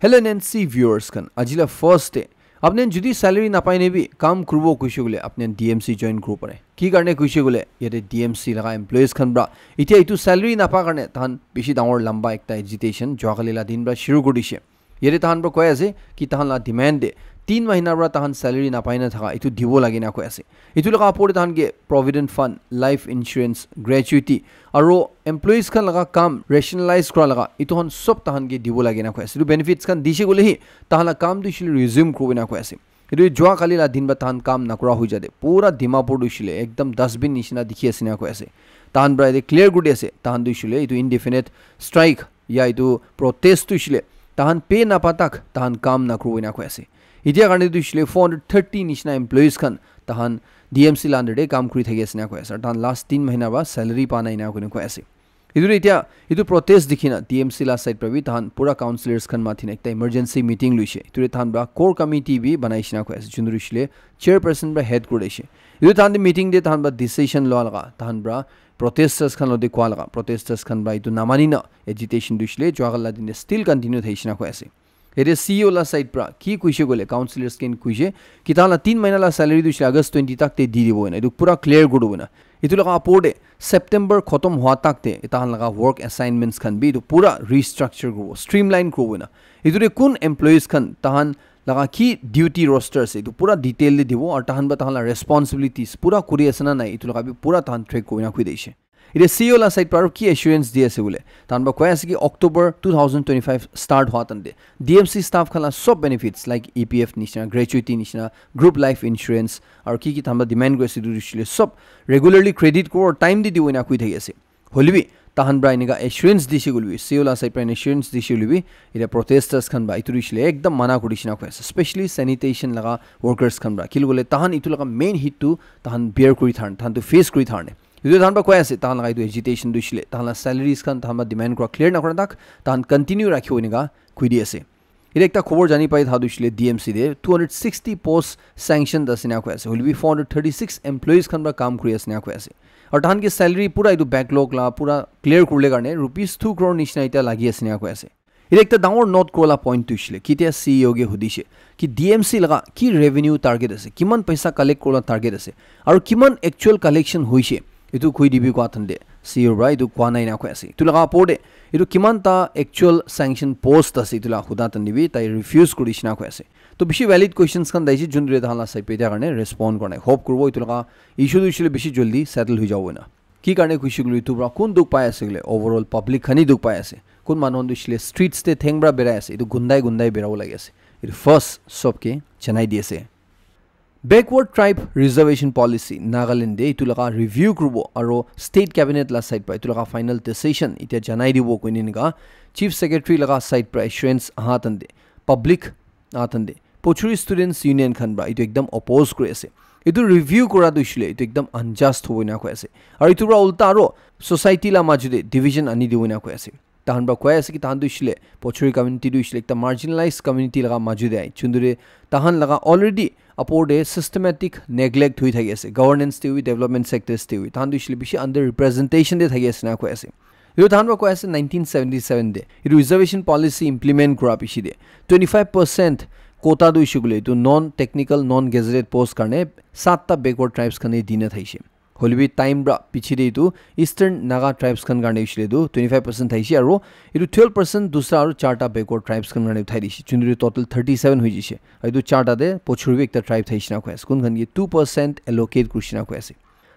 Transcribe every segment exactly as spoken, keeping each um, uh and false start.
Hello N N C viewers khan, aji la first day. Apni khan jodi salary napai ne bi kam kuribo kuishe koile apni khan D M C join kuribo pare. Ki karne kuishe koile yate D M C laga employees khan pra itya itu salary napa karne tahan bishi dangor lamba ekta agitation jua kali la din pra shuru kuri dishe. Yate tahan pra koi ase ki tahan la demand de tin mahina pra tahan salary napai na thaka itu dibo lage na koi ase. Itu laga opor te tahan ke provident fund, life insurance, gratuity, aro employees khan laga kam rationalize kura laga itu khan sob tahan ke dibo lage na koi ase. Itu benefits khan dishe koile hi tahan la kam tu shile resume kuribo na koi ase. Itu jua kali la din pra tahan kam nakura hoi jade pura Dimapur tu shile ekdam dustbin nishina dikhi ase na koi ase. Tahan pra ite clear kuri ase tahan tu shile itu indefinite strike ya itu protest tu shile tahan pay napa tak tahan kam nakuribo na koi ase. Itya karne tu shile four hundred thirty nishina employees khan tahan D M C la under de kam kuri thaki ase na koi ase. Tahan last tin mahina ba salary pa nai na koi ase. Itu itya itu protest dikhina D M C la side pra bi tahan pura councillors khan mathina ekta emergency meeting luishe. Itu tahan pra core committee bi banai shina koi ase. Jundu shile chairperson pra head kuri dishe. Itu tahan de meeting de tahan pra decision lua laga tahan pra protesters khan lo de kwa laga protesters khan pra itu namani na agitation tu shile jua kali la din de still continue thai shina koi ase. Ete C E O la side pra ki kuishe koile councillors ken kuishe ki tahan la tin mahina la salary tu shile August twenty tak te di dibo na itu pura clear kuri dibo na. Itu laga opor de September khotom hua tak te tahan laga work assignments khan bi itu pura restructure kuribo, streamline kuribo na. Itu de kun employees khan tahan laga ki duty roster ase itu pura detail de dibo aru tahan ba tahan la responsibilities pura kuri ase na nai itu laga bi pura tahan track kurina khui dishe. Ite C E O la side pra ki assurance di ase bole tahan ba koi ase ki October two thousand twenty-five start hua tan de D M C staff khan la sob benefits like E P F nishina, gratuity nishina, group life insurance aru ki ki tahan ba demand kuri ase itu shile sob regularly credit kuro time de dibo na koi thaki ase. Hoilebi tahan pra enika assurance dishe koilebi C E O la side pra assurance dishe koilebi ite protesters khan pra itu shile ekdam mana kuri shina koi ase, especially sanitation laga workers khan pra kile koile tahan itu laga main hit tu tahan bear kuri tharne tahan tu face kuri tharne. Itu tahan pra koi ase tahan laga itu agitation tu shile tahan la salaries khan tahan pra demand kura clear nakura tak tahan continue rakhibo enika koi di ase. Ite ekta khobor jani pai tha tu shile D M C de two hundred sixty post sanction ase na koi ase. Hoilebi four hundred thirty-six employees khan pra kam kuri ase na koi ase. Aru tahan ke salary pura itu backlog la pura clear kurle karne rupees two crore nishina ita lagi ase na koi ase. Ite ekta dangor note kurala point tu shile kitia C E O ke hudishe ki D M C laga ki revenue target ase, kiman paisa collect kurala target ase, aru kiman actual collection hoishe. Itu khui dibi kua thande C E O pra itu kua nai na koi ase. Itu laga opor de itu kiman ta actual sanction post ase itu la huda thande bi tai refuse kuri shina koi ase. To bishi valid questions khan daise juntu tahan la side pe dia karne respond kora nai. Hope kuribo itu laga issue tu shile bishi jaldi settle hoi jabo na. Ki karne kuishe koile itu pra kun dukh pai ase koile overall public khan hi dukh pai ase. Kun manu khan tu shile streets te theng pra berai ase. Itu gundai gundai berabo lagi ase. Itu first sob ke janai di ase. Backward Tribe Reservation Policy Nagaland de itu laga review kuribo aro state cabinet la side pra itu laga final decision itya janai dibo koine enika chief secretary laga side pra assurance aha tande public aha tande Pochuri Students Union khan pra itu ekdam oppose kuri ase. Itu review kura tu shile itu ekdam unjust hobo na koi ase. Aru itu pra ulta aro society la maju de division ani dibo na koi ase. Tahan pra koi ase ki tahan tu shile Pochuri community tu shile ekta marginalized community laga maju de ai. Chundure tahan laga already apor de systematic neglect hui thaki ase. Governance te hui, development sectors te hui. Tahan tu shile bishi under representation de thaki ase na koi ase. Itu tahan pra koi ase nineteen seventy-seven de itu reservation policy implement kura piche de twenty-five percent quota tu issue kule itu non technical, non gazetted post karne satta backward tribes khan dina thaise. Hoilebi time pra piche de itu Eastern Naga tribes khan karne issue itu twenty-five percent thaise aro itu twelve percent dusra aro charta backward tribes khan karne uthai dise. Chunduri total thirty-seven hoi jise. Aru itu charta de Pochuri bi ekta tribe thaise na koi ase. Kun khan ki two percent allocate kurise na koi ase.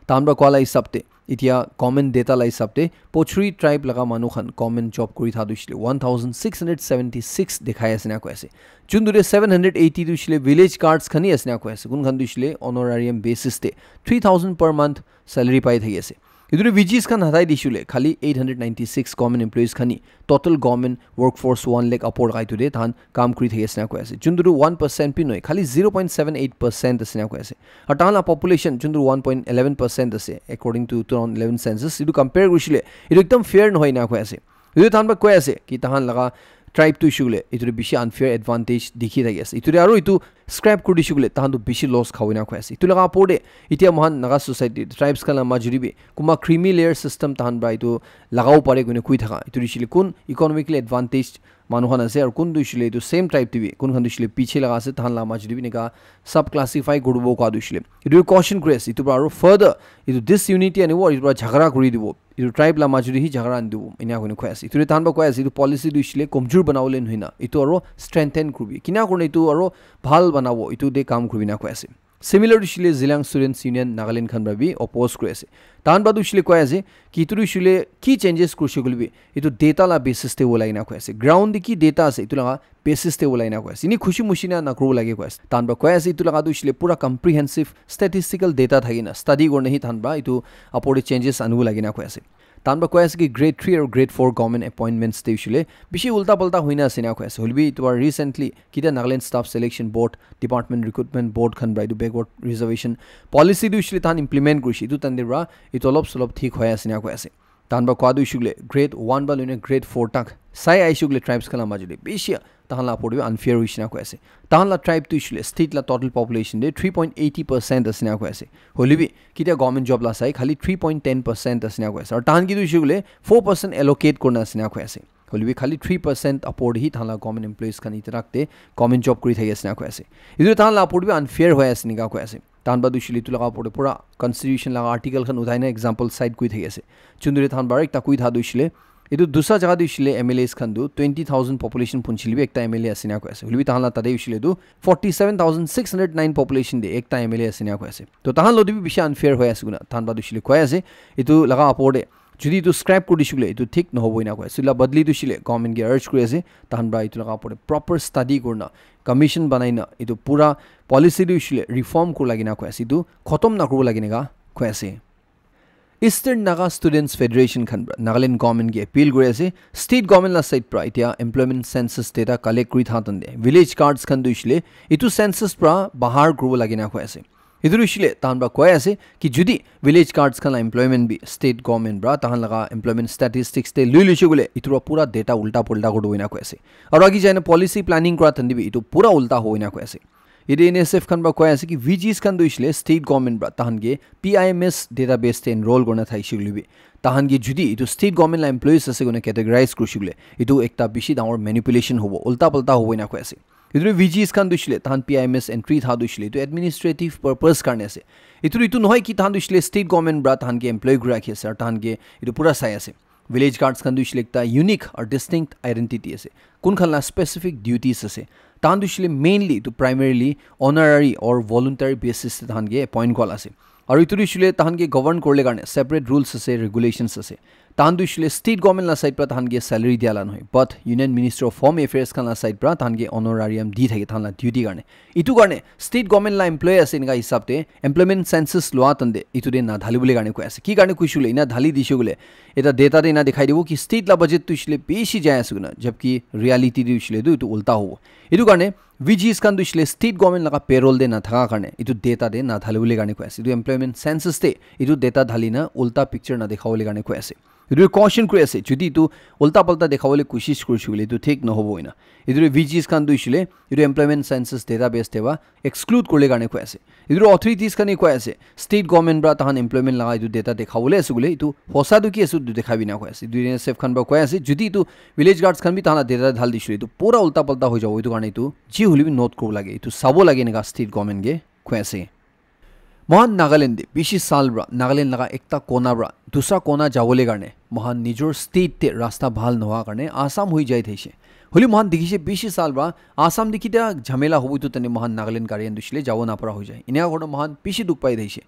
Tahan pra koa la hisab te, itya common data la hisab te, Pochuri tribe laga manu khan common job kuri tha tu shile one thousand six hundred seventy-six dekhai ase na koi ase. Chundure seven hundred eighty tu shile village guards khan hi ase na koi ase. Kun khan tu shile honorarium basis te three thousand per month salary pai thaki ase. Itu V Gs khan hatai di shile khali eight hundred ninety-six common employees khan hi total government workforce one lakh apor kai tu de tahan kam kuri thaki ase na koi ase. Juntu tu one percent pi noi, khali zero point seven eight percent ase na koi ase. Aru tahan la population juntu one point eleven percent ase according to two thousand eleven census. Itu compare kurisile itu ekdam fair nohoi na koi ase. Itu tahan pra koi ase ki tahan laga tribe tu shule itu bishi unfair advantage dikhi thaki ase. Itu aru itu scrap kuri dishe koile tahan tu bishi loss khabo na koi ase. Itu laga opor te itya mohan Naga society tribes khan la majuri bi kunba creamy layer system tahan pra itu lagabo pare koina koi thaka. Itu dishile kun economically advantage manu khan ase, aru kun tu hoishe koile etu same tribe te bi, kun khan tu hoishe koile piche laga ase, tahan la majo te bi enika sub classify kuribo koa tu hoishe koile. Etu caution kuri ase, etu para aru further etu disunity anibo, etu para jhagara kuri dibo, etu tribe la majo te hi jhagara ani dibo, enia koi kena koi ase. Etu te tahan para koi ase, etu policy tu hoishe koile komjor banabole nohoi na, etu aru strengthen kuribi. Kina kurina etu aru bhal banabo, etu te kam kuribi na koi ase. Similar tu hoishe koile Zeliang Students Union Nagaland khan para bi oppose kuri ase. Tahan para tu hoishe koile koi ase ki etu tu hoishe koile ki changes kurishe koile bi etu data la basis te ulai kena koi ase. Ground te ki data ase etu laga basis te ulai kena koi ase. Ini khushi mushi na nakuribo lage koi ase. Tahan para koi ase etu laga tu hoishe koile pura comprehensive statistical data thaki na study kurina hi tahan para etu apor te changes anibo lage na koi ase. Tahan para koi ase ki grade three aru grade four government appointments te hoishe koile bishi ulta palta hoina ase na koi ase. Hoilebi etu para recently kita Nagaland Staff Selection Board, Department Recruitment Board khan para etu backward reservation policy tu hoishe koile tahan implement kurishe, etu time te para etu olop solop thik hoi ase na koi ase. Tahan para koa tu hoishe koile grade one para loina grade four tak sai ahishe koile tribes khan la majo te bishi tahan la apor te bi unfair hoishe na koi ase. Tahan la tribe tu hoishe koile state la total population te three point eighty percent ase na koi ase. Hoilebi kita government job la sai khali three point ten percent ase na koi ase. Aru tahan ke tu hoishe koile four percent allocate kurina ase na koi ase. Hoilebi khali three percent apor te hi tahan la government employees khan itarak te government job kuri thaki ase na koi ase. Etu tahan la apor te bi unfair hoi ase enika koi ase. Tahan para tu hoishe koile etu laga apor te pura constitution laga article khan uthai na example cite kuri thaki ase. Chunduri tahan para ekta koi tha tu hoishe koile etu dusra jaga tu hoishe koile M L As khan tu twenty thousand population punchile bi ekta M L A ase na koi ase. Hoilebi tahan la tate hoishe koile tu forty seven thousand six hundred nine population te ekta M L A ase na koi ase. To tahan lo te bi bishi unfair hoi ase kuna tahan para tu hoishe koile koi ase. Etu laga apor te jodi etu scrap kuri dishe koile etu thik nohobo ena koi ase. Etu la badli tu hoishe koile government ke urge kuri ase, tahan para etu laga opor te proper study kurina commission banai na etu pura policy tu hoishe koile reform kuri lage na koi ase, etu khotom nakuribo lage na koi ase. Eastern Naga Students Federation khan para Nagaland government ke appeal kuri ase, state government la side para etia employment census data collect kuri tha tante village guards khan tu hoishe koile etu census para bahar kuribo lage na koi ase. Etu tu hoishe koile tahan para koi ase ki jodi village guards khan la employment bi state government para tahan laga employment statistics te lui loishe koile etu para pura data ulta pulta kuri dibo ena koi ase. Aru agi jai na policy planning kura time te bi etu pura ulta hobo ena koi ase. Yate N S F khan para koi ase ki V Gs khan tu hoishe koile state government para tahan ke P I M S database te enroll kurina thaishe koile bi tahan ke jodi etu state government la employees ase koina categorize kurishe koile etu ekta bishi dangor manipulation hobo, ulta pulta hobo ena koi ase. Etu tu V Gs khan tu hoishe koile tahan P I M S entry tha tu hoishe koile etu administrative purpose karne ase. Etu tu etu nohoi ki tahan tu hoishe koile state government para tahan ke employ kuri rakhi ase aru tahan ke etu pura sai ase. Village guards khan tu hoishe koile ekta unique or distinct identity ase. Kun khan la specific duties ase. Tahan tu hoishe koile mainly etu primarily honorary or voluntary basis te tahan ke appoint kura la ase. Aru etu tu hoishe koile tahan ke govern kuribole karne separate rules ase, regulations ase. Tahan tu hoishe koile state government la side para tahan ke salary dia la nohoi, but Union Ministry of Home Affairs khan la side para tahan ke honorarium di thake tahan la duty karne. Etu karne state government la employee ase enika hisab te employment census lua time te etu te nadhali bole karne koi ase. Ki karne koishe koile ena dhali dishe koile eta data te ena dikhai dibo ki state la budget tu hoishe koile bishi jai ase koina, jabki reality tu hoishe koile tu etu ulta hobo. Etu karne V Gs khan tu hoishe koile state government laga payroll te nathaka karne etu data te nadhali bole karne koi ase. Etu employment census te etu data dhali na ulta picture nadikha bole karne koi ase. Etu caution kuri ase, jodi etu ulta palta dikha bole koshish kurishe koile etu thik nohobo ena. Etu V Gs khan tu hoishe koile etu employment census database te para exclude kuribole karne koi ase. Etu authorities khan he koi ase, state government para tahan employment laga etu data dikha bole ase koile etu hosa tu ki ase etu dikhabi na koi ase. Etu N S F khan para koi ase, jodi etu village guards khan bi tahan la data dhali dishe koile etu pura ulta palta hoi jabo, etu karne etu ji hoile bi note kuribo lage, etu sabo lage enika state government ke koi ase. Mohan Nagaland te bishi saal para Nagaland laga ekta kona para dusra kona jabole karne mohan nijor state te rasta bhal nohoa karne Assam hoi jai thaishe. Hoile mohan dikhishe bishi saal para Assam te kitia jhamela hobo etu time te mohan Nagaland gari khan tu hoishe koile jabo napara hoi jai. Ena karne mohan bishi dukh pai thaishe.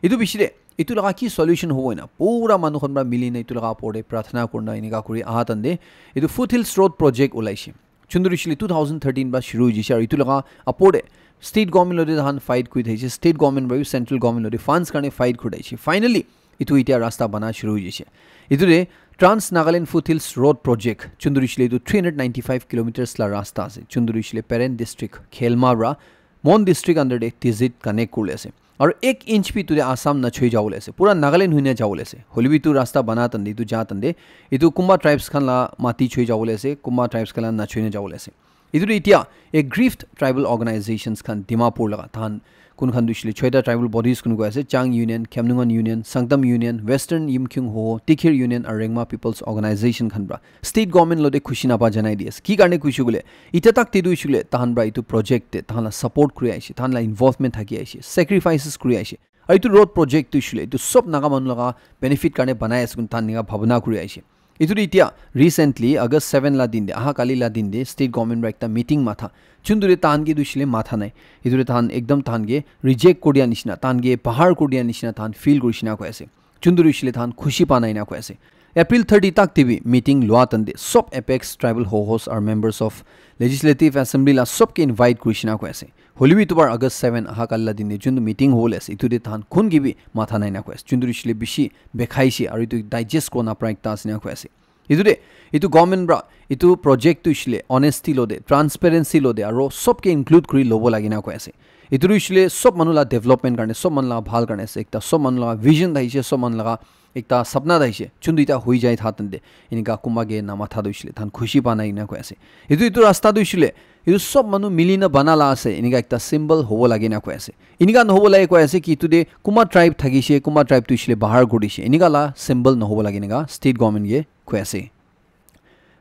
Etu bishi te etu laga ki solution hobo ena pura manu khan para mili na etu laga opor te prarthana kurina enika kuri aha time te etu Foothills Road project ulaishe. Chunduri hoishe koile two thousand thirteen para shuru hoi jaise aru etu laga opor te state government lote tahan fight kuri thaishe, state government para bi central government lote funds karne fight kuri thaishe. Finally etu etia rasta bana shuru hoi jaise. Etu te Trans Nagaland Foothills Road Project, chunduri hoishe koile etu three hundred ninety five kilometers la rasta ase. Chunduri hoishe koile Peren district Khelma para Mon district under te Tizit connect kuribole ase. Aru ek inch bi etu te Assam nachoi jabole ase. Pura Nagaland hoina jabole ase. Hoile bi etu rasta bana time te, etu ja time te, etu kunba tribes khan la mati choi jabole ase, kunba tribes khan la nachoi na jabole ase. Etu tu etia aggrieved tribal organizations khan Dimapur laga tahan Kun khan tu hoishe le choita tribal bodies kun koi ase, Chang Union, Khemnungan Union, Sangtam Union, Western Yimkhiung Hoho, Tikhir Union aru Rengma People's Organization khan pra state government lo de khushi napa janai di ase. Ki karne khushi koile, itya tak te tu hoishe le tahan pra itu project te tahan la support kuri aishe, tahan la involvement thaki aishe, sacrifices kuri aishe. Aru itu road project tu hoishe le itu sob Naga manu laga benefit karne banai ase kun tahan nika bhabna kuri aishe. Itu tu itya recently August seven la din de, aha kali la din de state government pra ekta meeting matha. Chuntu de tahan ke tu hoishe le matha nai. Itu de tahan ekdam tahan ke reject kuri dia nishina, tahan ke bahar kuri dia nishina tahan feel kuri shina koi ase. Chuntu de hoishe le tahan khushi pa nai na koi ase. April thirty tak te bi meeting lua tan de sob apex tribal hohos are members of Legislative Assembly la sob ke invite kuri shina koi ase. Hoilebi itu bar August seven aha kali la din de juntu meeting hole ase, itu de tahan kun ke bi matha nai na koi ase. Juntu hoishe le bishi bekhaishe aru itu digest kona pra ekta ase na koi ase. Itu de, itu government pra itu project tu hoishe le honesty lo de, transparency lo de, aru sob ke include kuri lobo lage na koi ase. Itu hoishe le sob manu la development karne, sob manu la bhal karne ase, ekta sob manu la vision thaishe, sob manu la ekta sapna thaishe, chuntu ita hui jai tha tante, inika kuma ke namatha tu hoishe le tahan khushi pa nai na koi ase. Itu, itu rasta tu hoishe le itu sob manu mili na bana la ase, inika ekta symbol hobo lage na koi ase. Inika nohobo lage koi ase ki itu de kuma tribe thakishe, kuma tribe tu hoishe le bahar kuri dishe, inika la symbol nohobo lage inika state government ke koi ase.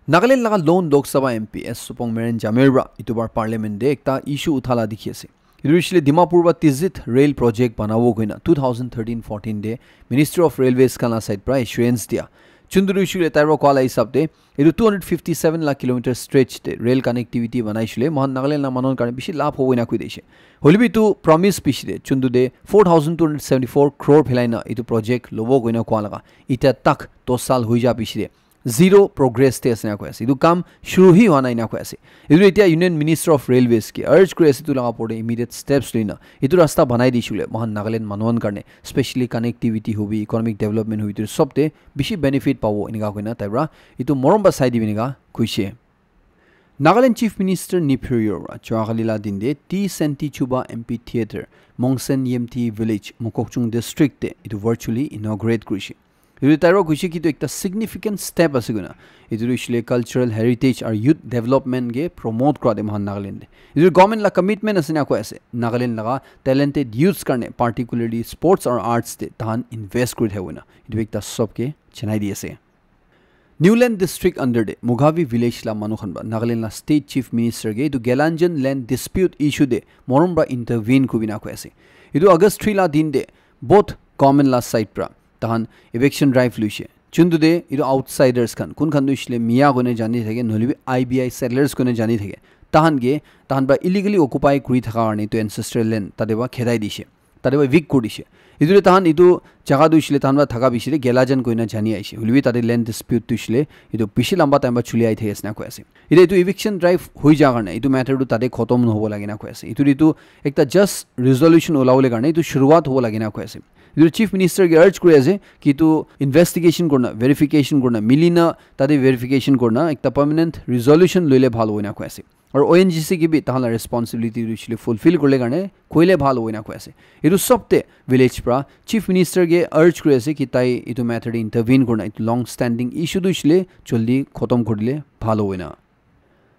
Nagaland laga lone Lok Sabha M P S Supong Meren Jamir pra itu bar parliament de ekta issue uthala dikhi ase. Itu hoishe le Dimapur pra Tizit rail project banabo koina two thousand thirteen fourteen de Ministry of Railways khan la side pra assurance dia. Chuntu hoishe le tai pra koa la hisab de itu two hundred fifty seven la kilometer stretch de rail connectivity banai shile mohan Nagaland la manon karne bishi labh hobo ina koi dishe. Hoilebi itu promise bishi de chuntu de four thousand two hundred seventy four crore philai na itu project lobo koina koa laga ita tak dos sal hui ja bishi de zero progress te ase na koi ase. Itu kam shuru hi hua nai na koi ase. Itu itya Union Minister of Railways ke urge kuri ase itu laga opor te immediate steps loina itu rasta banai di shule mohan Nagaland manuan karne specially connectivity hobi, economic development hobi, itu sob te bishi benefit pabo enika koina tai pra itu morom ba sai dibi enika kuishe. Nagaland Chief Minister Neiphiu Rio pra Choakali la din de T Senti Chuba Amphitheatre, Mongsen Yimti Village, Mokokchung District te itu virtually inaugurate kurishe. Itu tai pra kuishe ki itu ekta significant step ase koina. Itu hoishe le cultural heritage aru youth development ke promote kura de mohan Nagaland de. Itu government la commitment ase na koi ase. Nagaland laga talented youths karne particularly sports aru arts te tahan invest kuri thakibo na. Itu ekta sob ke janai di ase. Niuland district under de Mughavi village la manu khan pra Nagaland la state chief minister ke itu Gelanjan land dispute issue de morom pra intervene kuri na koi ase. Itu August three la din de both government la side pra tahan eviction drive luishe. Chuntu de itu outsiders khan, kun khan tu hoishe le Miya koine jani thake, nohole bi I B I settlers koine jani thake. Tahan ke, tahan pra illegally occupy kuri thaka karne itu ancestral land tate pra khedai dishe. Tate pra evict kuri dishe. Itu de tahan itu jaga tu hoishe le tahan pra thaka bishi de Gelajan koina jani aishe. Hoilebi tate land dispute tu hoishe le itu bishi lamba time pra chuli ai thaki ase na koi ase. Ite itu eviction drive hoi ja karne itu matter tu tate khotom nohobo lage na koi ase. Itu de itu ekta just resolution ulabole karne itu shuruat hobo lage na koi ase. Itu chief minister ke urge kuri ase ki itu investigation kurna, verification kurna, milina tate verification kurna ekta permanent resolution loile bhal hoina koi ase. Aru O N G C ke bi tahan la responsibility tu hoishe le fulfill kurile karne koile bhal hoina koi ase. Itu sob te village pra chief minister ke urge kuri ase ki tai itu matter te intervene kurna itu long standing issue tu hoishe le joldi khotom kurile bhal hoina.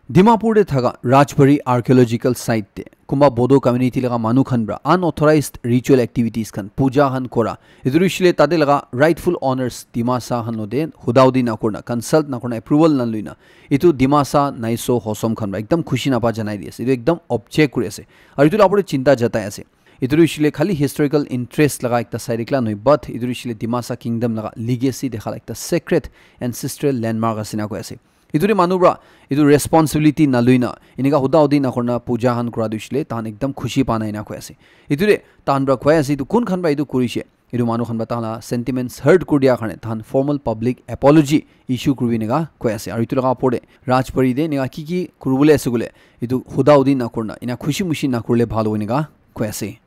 Dimapur te thaka Rajbari archaeological site te kunba Bodo community laga manu khan pra unauthorized ritual activities khan, puja khan kora, itu hoishe le tate laga rightful owners Dimasa khan lote hudaudi nakurna, consult nakurna, approval naluina itu Dimasa Naiso Hosom khan pra ekdam khushi napa janai di ase. Itu ekdam object kuri ase. Aru itu la opor te chinta jatai ase. Itu hoishe le khali historical interest laga ekta side ekla nohoi, but itu hoishe le Dimasa kingdom laga legacy dekha la ekta sacred ancestral landmark ase na koi ase. Itu de manu pra itu responsibility naluina enika hudaudi nakurna puja khan kura tu hoishe le tahan ekdam khushi pa nai na koi ase. Itu de tahan pra koi ase itu kun khan pra itu kurishe. Itu manu khan pra tahan la sentiments hurt kuri dia karne tahan formal public apology issue kuribi enika koi ase. Aru itu laga opor te Rajbari te enika ki ki kuribole ase koile itu hudaudi nakurna ena khushi mushi nakurile bhal hobo enika koi ase.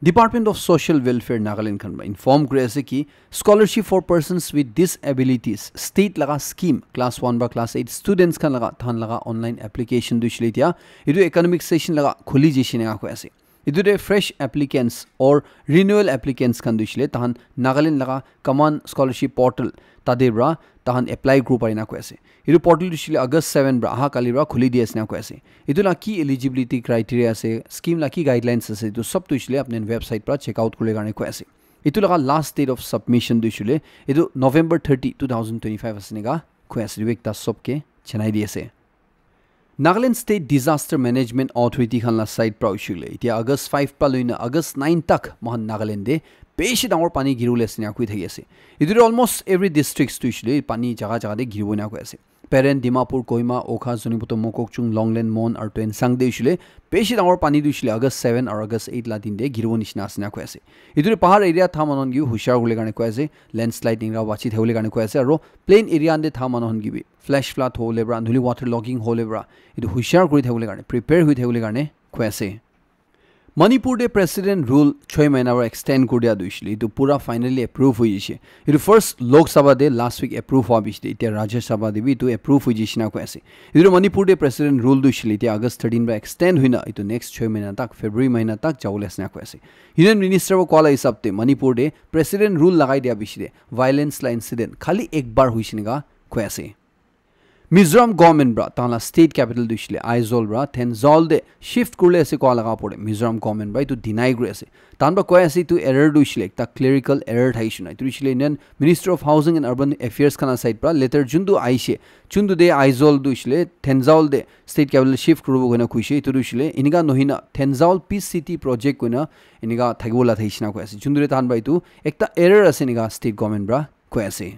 Department of Social Welfare Nagaland khan pra inform kuri ase ki scholarship for persons with disabilities state laga scheme class one pra class eight students khan laga tahan laga online application tu hoishe le tia itu economic session laga khuli jishe enika koi ase. Itu de fresh applicants or renewal applicants khan tu hoishe le tahan Nagaland laga common scholarship portal tate pra tahan apply kuribo pare na koi ase. Etu portal tu hoishe le August seven pra aha kali pra khuli di ase na koi ase. Etu la ki eligibility criteria ase, scheme la ki guidelines ase, etu sob tu hoishe le apni website pra check out kuribole karne koi ase. Etu laga last date of submission tu hoishe le etu November thirty, two thousand twenty-five ase neka koi ase. Etu ekta sob ke janai di ase. Nagaland State Disaster Management Authority khan la side pra hoishe le etia August five pra loina August nine tak mohan Nagaland te beshi dangor pani giri bole ase ena koi thaki ase. Etu tu almost every districts tu hoishe le pani jaga jaga te giribo ena koi ase. Peren, Dimapur, Kohima, Wokha, Zunheboto, Mokokchung, Longleng, Mon aru Tuensang te hoishe le beshi dangor pani tu hoishe le August seven aru August eight la din te giribo nishina ase ena koi ase. Etu tu pahar area tha manu khan ke bi hushiar kuribole karne koi ase, landslide eneka bachi thakibole karne koi ase, aru plain area khan te tha manu khan ke bi flash flood hobole pra, nohole water logging hobole pra, etu hushiar kuri thakibole karne, prepare hoi thakibole karne koi ase. Manipur te president rule choi mahina pra extend kuri dia tu hoishe le etu pura finally approve hoi jaise. Etu first Lok Sabha te last week approve hua bishi te etia Rajya Sabha te bi etu approve hoi jaise na koi ase. Etu Manipur te president rule tu hoishe le etia August thirteen pra extend hoina etu next choi mahina tak, February mahina tak jabole ase na koi ase. Union Minister pra koa la hisab te Manipur te president rule lagai dia bishi te violence la incident khali ek bar hoishe neka koi ase. Mizoram government pra tahan la state capital tu hoishe le Aizawl pra Thenzawl te shift kuribole ase koa laga opor te Mizoram government pra etu deny kuri ase. Tahan pra koi ase etu error tu hoishe le ekta clerical error thakishe na. Etu hoishe le Indian Minister of Housing and Urban Affairs khan la side pra letter juntu ahishe, juntu te Aizawl tu hoishe le Thenzawl te state capital shift kuribo koina koishe, etu tu hoishe le eneka nohoi na Thenzawl Peace City project koina eneka thakibo la thakishe na koi ase. Juntu te tahan pra etu ekta error ase eneka state government pra koi ase.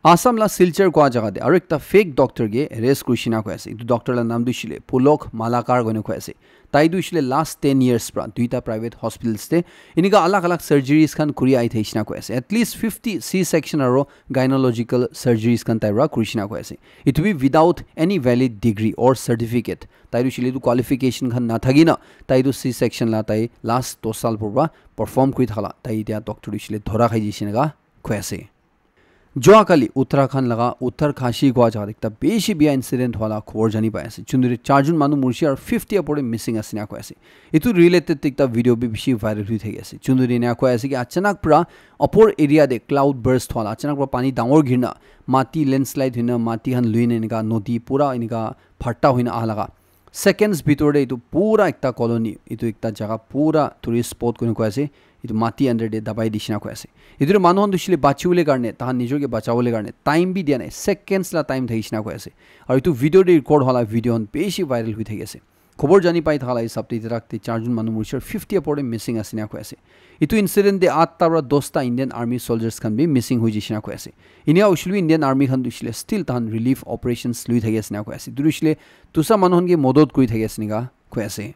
Assam la Silchar koa jaga te aru ekta fake doctor ke arrest kurishe na koi ase. Etu doctor la naam tu hoishe le Pulok Malakar koina koi ase. Tai tu hoishe le last ten years pra duita private hospitals te eneka alag alag surgeries khan kuri ahi thakishe na koi ase. At least fifty C section aru gynecological surgeries khan tai pra kurishe na koi ase. Etu bi without any valid degree or certificate. Tai tu hoishe le etu qualification khan nathaki na tai tu C section la tai last dos saal purba perform kuri thaka la tai etia doctor tu hoishe le dhora khai jaise neka koi ase. Jua kali Uttarakhand laga Uttarkashi koa jaga te ekta beshi bia incident hua la khobor jani pai ase. Juntu te charjun manu murishe aru fifty upor te missing ase na koi ase. Etu related te ekta video bi beshi viral hoi thaki ase. Juntu te ena koi ase ki achanak pra upor area te cloud burst hua la, achanak pra pani dangor girina, mati landslide hoina, mati khan luina eneka nodi pura eneka phatta hoina aha laga seconds bitor te etu pura ekta colony, etu ekta jaga pura tourist spot koina koi ase. Etu mati under te dabai dishina koi ase. Etu tu manu khan tu hoishe le bachibole karne, tahan nijor ke bachabole karne time bi dia nai, seconds la time thakishe na koi ase. Aru etu video te record hua la video khan beshi viral hoi thaki ase. Khobor jani pai thaka la hisab te etia tak te charjun manu murishe, fifty upor te missing ase na koi ase. Etu incident te atta pra dosta Indian Army soldiers khan bi missing hoi jaise na koi ase. Enia hoishe le bi Indian Army khan tu hoishe le still tahan relief operations lui thaki ase na koi ase. Etu tu hoishe le dusa manu khan ke modot kuri thaki ase neka koi ase.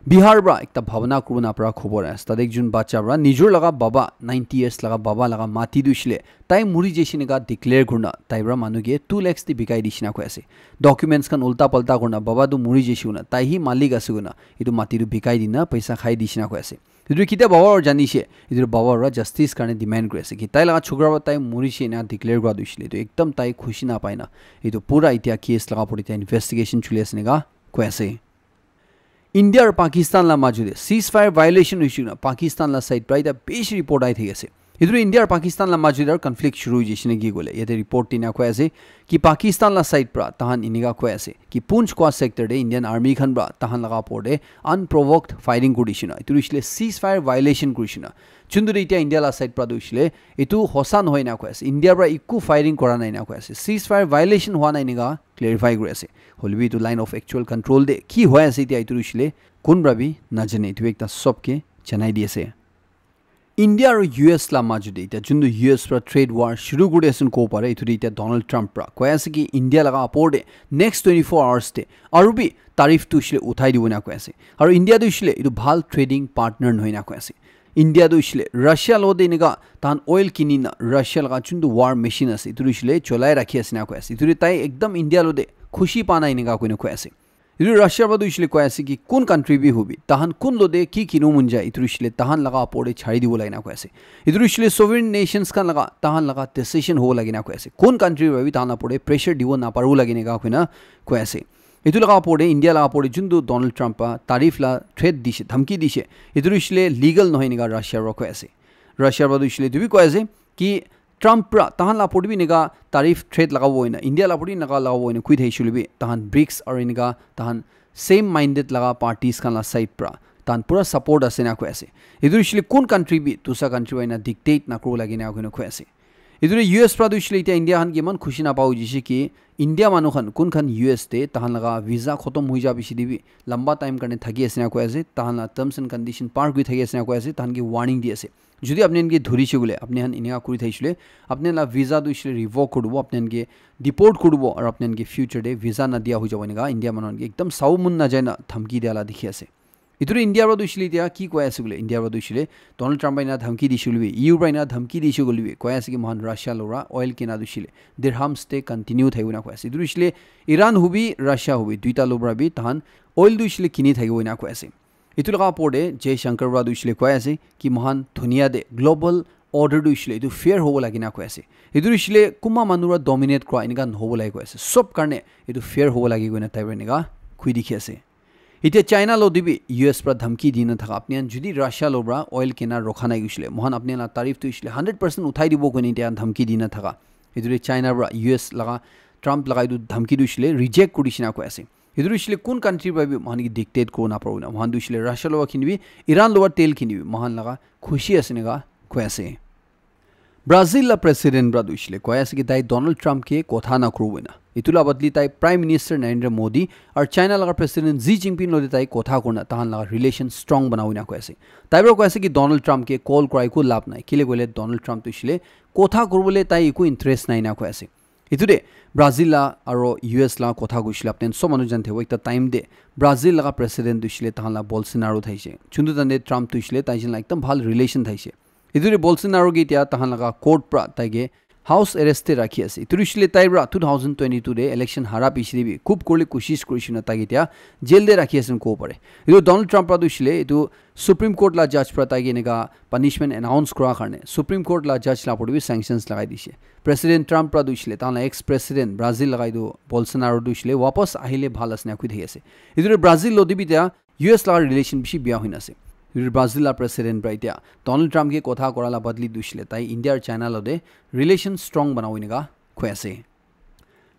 Bihar pra ekta bhabana kuribo napara khobor ase. Tate ekjun bacha pra nijor laga baba, ninety years laga baba laga mati tu hoishe le tai muri jaise neka declare kurina tai pra manu ke two lakhs te bikai dishi na koi ase. Documents khan ulta palta kurina baba tu muri jaise koina, tai hi malik ase koina etu mati tu bikai dina paisa khai dishi na koi ase. Etu ketia baba pra janishe, etu baba pra justice karne demand kuri ase ki tai laga chokra pra tai murishe ena declare kura tu hoishe le etu ekdam tai khushi napai na etu pura etia case laga opor te investigation choli ase neka koi ase. India aru Pakistan la majo te ceasefire violation hoishe koina Pakistan la side pra eta bishi report ahi thaki ase. Etu tu India aru Pakistan la majo te aru conflict shuru hoi jaise naki koile yate report tina koi ase ki Pakistan la side pra tahan enika koi ase ki Poonch koa sector te Indian army khan pra tahan laga opor te unprovoked firing kuri dishe na. Etu tu hoishe le ceasefire violation kuri dishe na. Juntu tu etia India la side pra tu hoishe le etu hosa nohoi na koi ase. India pra eku firing kora nai na koi ase. Ceasefire violation hua nai enika clarify kuri ase. Hoilebi etu line of actual control te ki hoi ase etia etu tu hoishe le kun pra bi najane. Etu ekta sob ke janai di ase. India aru U S la majo te etia juntu U S pra trade war shuru kuri ase kobo pare, etu tu etia Donald Trump pra koi ase ki India laga opor te next twenty-four hours te aru bi tariff tu hoishe le uthai dibo na koi ase. Aru India tu hoishe le etu bhal trading partner nohoi na koi ase. India tu hoishe le Russia lo te enika tahan oil kini na Russia laga juntu war machine ase, etu tu hoishe le cholai rakhi ase na koi ase. Etu tu tai ekdam India lo te khushi pa na enika koi na koi ase. Etu Russia pra tu hoishe le koi ase ki kun country bi hobi, tahan kun lo te ki kinu mon jai, etu hoishe le tahan laga opor te chari dibo lage na koi ase. Etu hoishe le sovereign nations khan laga, tahan laga decision hobo lage na koi ase. Kun country pra bi tahan la opor te pressure dibo naparibo lage enika koi na koi ase. Etu laga opor te, India laga opor te juntu Donald Trump pra tariff la threat dishe, dhamki dishe, etu tu hoishe le legal nohoi enika Russia pra koi ase. Russia pra tu hoishe le etu bi koi ase ki Trump pra tahan la opor te bi enika tariff threat lagabo hoina, India la opor te enika lagabo hoina koi thakishe hoile bi, tahan BRICS aru enika tahan same minded laga parties khan la side pra tahan pura support ase na koi ase. Etu hoishe koile kun country bi dusa country pra enika dictate nakuribo lage na koina koi ase. Etu hoile U S pra tu hoishe koile etia India khan ke iman khushi napao hoishe ki India manu khan kun khan U S te tahan laga visa khotom hoi ja piche te bi lamba time karne thaki ase na koi ase, tahan la terms and condition par kuri thaki ase na koi ase, tahan ke warning di ase. Jodi apni khan ke dhurishe koile, apni khan enika kuri thakishe koile, apni la visa tu hoishe koile revoke kuri dibo, apni khan ke deport kuri dibo, aru apni khan ke future te visa na dia hoi jabo enika India manu khan ke ekdam sabo mon najai na dhamki dia la dikhi ase. Etu tu India pra tu hoishe koile etia ki koi ase koile, India pra tu hoishe koile Donald Trump pra enika dhamki dishe koile bi, E U pra enika dhamki dishe koile bi, koi ase ki moikhan Russia lora oil kina tu hoishe koile dirhams te continue thakibo na koi ase. Etu tu hoishe koile Iran hobi, Russia hobi, duita lopra bi tahan oil tu hoishe koile kini thakibo enika koi ase. Etu laga opor te Jay Shankar pra tu hoishe koile koi ase ki moikhan dunia te global order tu hoishe koile etu fair hobo lage na koi ase. Etu tu hoishe koile kunba manu pra dominate kura enika nahobo lage koi ase. Sob karne etu fair hobo lage koina tai pra enika koi dikhi ase. Etia China lo te bi U S pra dhamki dina thaka, apni khan jodi Russia lopra oil kina rokha nai hoishe koile, moikhan apni khan la tariff tu hoishe koile hundred percent uthai dibo koina etia dhamki dina thaka. Etu tu China pra U S laga Trump laga etu dhamki tu hoishe koile reject kuri dishe na koi ase. Etu tu hoishe koile kun country pra bi moikhan ke dictate kuribo naparibo na. Moikhan tu hoishe koile Russia lopra kini bi, Iran lopra tel kini bi, moikhan laga khushi ase enika koi ase. Brazil la president pra tu hoishe koile koi ase ki tai Donald Trump ke kotha nakuribo na. Etu la badli tai Prime Minister Narendra Modi aru China laga President Xi Jinping lo te tai kotha kurina tahan laga relation strong banabo enika koi ase. Tai pra koi ase ki Donald Trump ke call kurai eku lab nai. Kile koile Donald Trump tu hoishe koile kotha kuribole tai eku interest nai enika koi ase. Etu te Brazil la aru U S la kotha koishe koile apni khan sob manu jane thakibo, ekta time te Brazil laga president tu hoishe koile tahan la Bolsonaro thaishe. Chuntu tante Trump tu hoishe koile tai jen la ekdam bhal relation thaishe. Etu te Bolsonaro ke etia tahan laga court pra tai ke house arrest te rakhi ase. Etu tu hoishe koile tai pra two thousand twenty-two te election hara piche te bi coup kuribole koshish kurishe koina tai ke etia jail te rakhi ase kobo pare. Etu Donald Trump pra tu hoishe koile etu Supreme Court la judge pra tai ke enika punishment announce kura karne Supreme Court la judge la opor te bi sanctions lagai dishe. President Trump pra tu hoishe koile tahan la ex president Brazil laga etu Bolsonaro tu hoishe koile wapas ahile bhal ase enika koi thaki ase. Etu tu Brazil lo te bi etia U S laga relation bishi bia hoina ase. Etu Brazil la president pra etia Donald Trump ke kotha kura la badli tu hoishe koile tai India aru China lo te relation strong banabo enika koi ase.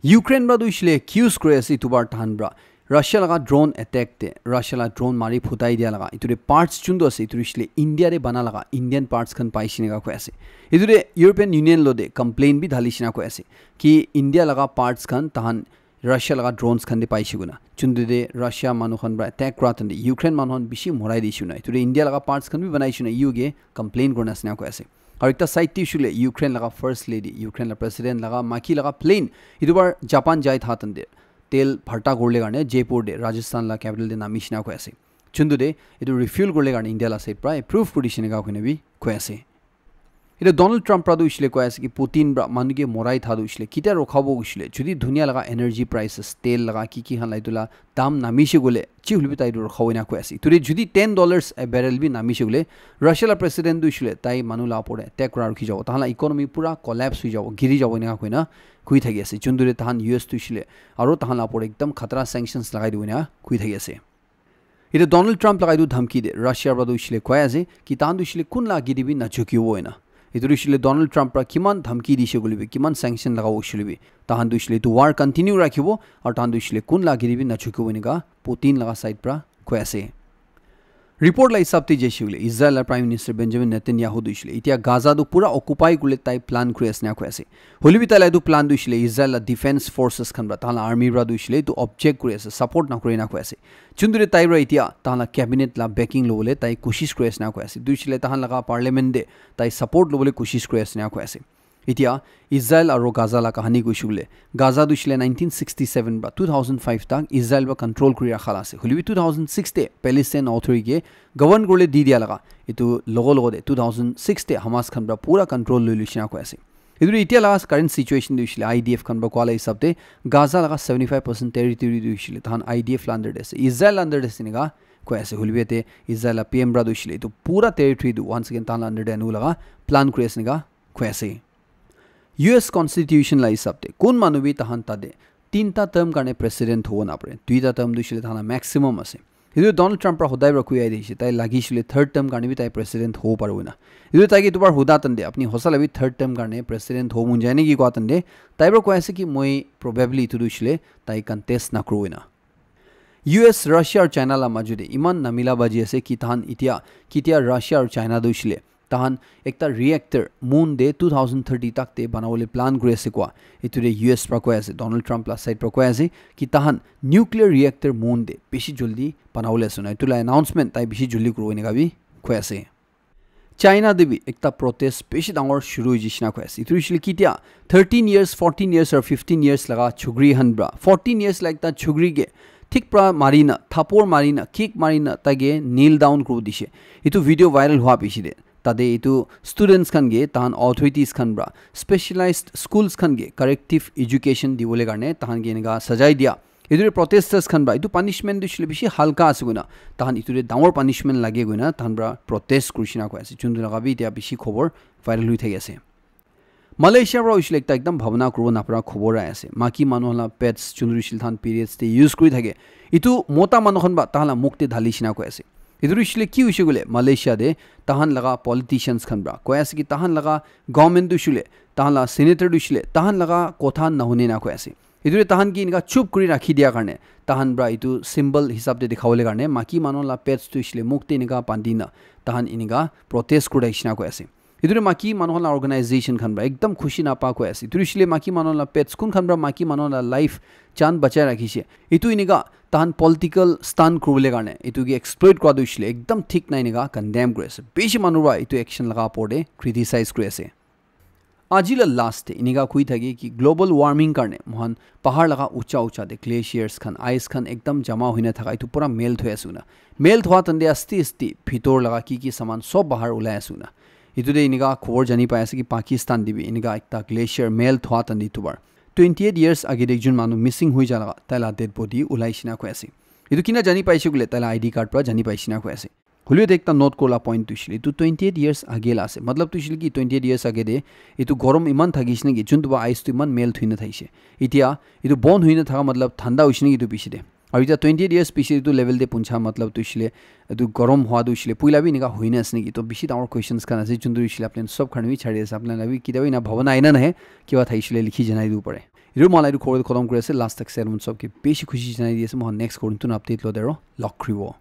Ukraine pra tu hoishe koile accuse kuri ase etu bar tahan pra Russia laga drone attack te, Russia laga drone mari phutai dia laga etu te parts chuntu ase, etu tu hoishe koile India te bana laga Indian parts khan paishe enika koi ase. Etu te European Union lo te complain bi dhalishe enika koi ase ki India laga parts khan tahan Russia laga drones khan te paishe koina. Chuntu te Russia manu khan pra attack kura tante Ukraine manu khan bishi morai dishe koina. Etu te India laga parts khan bi banaishe koina E U ke complain kurina ase enika koi ase. Aru ekta side te hoishe koile Ukraine laga first lady, Ukraine laga president laga maki laga plane etu bar Japan jai tha tante tel bharta kuribole karne Jaipur te, Rajasthan laga capital te namishe enika koi ase. Chuntu te etu refuel kuribole karne India laga side pra approve kuri dishe enika koina bi koi ase. Etu Donald Trump pra tu hoishe koile koi ase ki Putin pra manu ke morai tha tu hoishe koile ketia rokhabo hoishe koile jodi dunia laga energy prices, tel laga ki ki khan la etu la dam namishe koile chi hoile bi tai etu rokhabo enika koi ase. Etu te jodi ten dollars a barrel bi namishe koile Russia la president tu hoishe koile tai manu la opor te attack kura rukhi jabo, tahan la economy pura collapse hoi jabo, giri jabo enika koina koi thaki ase. Chuntu te tahan U S tu hoishe koile aru tahan la opor te ekdam khatara sanctions lagai dibo enika koi thaki ase. Etu Donald Trump laga etu dhamki te Russia pra tu hoishe koile koi ase ki tahan tu hoishe koile kun la age te bi najukibo enika. Etu tu hoishe koile Donald Trump pra kiman dhamki dishe koile bi, kiman sanction lagabo hoishe koile bi, tahan tu hoishe koile etu war continue rakhibo aru tahan tu hoishe koile kun la age te bi najukibo enika Putin laga side pra koi ase. Report la hisab te jaishe koile Israel la Prime Minister Benjamin Netanyahu tu hoishe koile etia Gaza tu pura occupy kuribole tai plan kuri ase enika koi ase. Hoile bi tai la etu plan tu hoishe koile Israel la defense forces khan pra, tahan la army pra tu hoishe koile etu object kuri ase, support nakure enika koi ase. Chuntu te tai pra etia tahan la cabinet la backing lobole tai koshish kuri ase enika koi ase. Tu hoishe koile tahan laga parliament te tai support lobole koshish kuri ase enika koi ase. Etia Israel aru Gaza la kahani koishe koile, Gaza tu hoishe koile nineteen sixty-seven pra two thousand five tak Israel pra control kuri rakha la ase. Hoile bi two thousand six te Palestine Authority ke govern kuribole di dia laga etu logo logo te two thousand six te Hamas khan pra pura control loi loishe enika koi ase. Etu tu etia laga current situation tu hoishe koile I D F khan pra koa la hisab te Gaza laga seventy-five percent territory tu hoishe koile tahan I D F la under te ase, Israel la under te ase enika koi ase. Hoile bi yate Israel la P M pra tu hoishe koile etu pura territory tu once again tahan la under te anibo laga plan kuri ase enika koi ase. U S constitution la hisab te kun manu bi tahan tate tinta term karne president hobo napare, duita term tu hoishe koile tahan la maximum ase. Etu Donald Trump pra hodai pra koi ahi ase, tai lagi shile third term karne bi tai president hobo paribo na. Etu tai ke etu bar huda tande, apni hosa la bi third term karne president hobo mon jai naki koa tande, tai pra koi ase ki moi probably etu tu shile tai contest na kuru na. U S, Russia aru China la maju de iman namila baji ase ki tahan itia kitia Russia aru China tu shile tahan ekta reactor moon de two thousand thirty tak te banabole plan kuri ase koa. Etu de U S pra koi ase, Donald Trump la side pra koi ase ki tahan nuclear reactor moon de bishi joldi banabole ase na. Etu la announcement tai bishi joldi kuri bo enika bi koi ase. China de bi ekta protest bishi dangor shuru hoijai shina koi ase. Etu hoishile kitia thirteen years, fourteen years or fifteen years laga chukri khan pra, fourteen years la ekta chukri ke thik pra mari na, thapor mari na, kick mari na, tai ke kneel down kuri dishe. Etu video viral hua bishi de. Tade etu students khan ke, tahan authorities khan pra, specialized schools khan ke corrective education dibole karne tahan ke enika sajai dia. Etu protesters khan pra, etu punishment tu shile bishi halka ase koina, tahan etu dangor punishment lage koina tahan pra protest kuri shina koi ase. Juntu laga bi etia bishi khobor viral hoi thaki ase. Malaysia pra hoishile ekta ekdam bhabna kuribo napara khobor ahi ase. Maki manu la pads juntu hoishile tahan periods te use kuri thake. Etu mota manu khan pra tahan la mukh te dhali shina koi ase. Etu hoishile ki hoishe koile Malaysia de tahan laga politicians khan pra koi ase ki tahan laga government tu hoishile, tahan la senator tu hoishile, tahan laga kotha nahune na koi ase. Etu tahan ki enika chup kuri rakhi dia karne, tahan pra etu symbol hisab te dikhabole karne, maki manu la pads tu hoishile mukh te enika bandi na, tahan enika protest kuri thaki shina koi ase. Etu maki manu khan la organization khan pra ekdam khushi napa koi ase. Etu hoishile maki manu la pads, kun khan pra maki manu la life chan bachai rakhishe. Etu enika tahan political stunt kuribole karne, etu ke exploit kura tu hoishile ekdam thik nai enika condemn kuri ase. Bishi manu pra etu action laga opor te criticize kuri ase. Aji la last te enika koi thake ki global warming karne mohan pahar laga ucha ucha te glaciers khan, ice khan ekdam jama hoina thaka etu pura melt hoi ase koina. Melt hua tande asti asti bhitor laga ki ki saman sob bahar ulai ase koina. Etu de enika khobor jani pai ase ki Pakistan de bi enika ekta glacier melt hua tande etu bar twenty eight years age de ekjon manu missing hoi ja laga tai la dead body ulai shina koi ase. Etu kina jani paise koile tai la I D card pra jani paise na koi ase. Hoile te ekta note kura la point tu hoishile, etu twenty eight years age la ase. Matlab tu hoishile ki twenty eight years age de etu gorom iman thakishe naki, juntu ba ice tu iman melt hoina thakishe. Etia etu bon hoina thaka matlab thanda hoishe naki etu piche de. Aru etia twenty eight years piche etu level de puncha matlab tu hoishile, etu gorom hua tu hoishile, puila bi enika hoina ase naki? Etu bishi dangor questions khan ase, juntu hoishile apni sob khan bi chari ase, apni la bi kitia bi ena bhabana aina nahe, kiba thakishe likhi janai dibo pare. Etu moi la etu khobor khotom kuri ase, last tak sermon sob ke bishi khushi janai di ase, moi next khobor tun update lo dero, log kribo.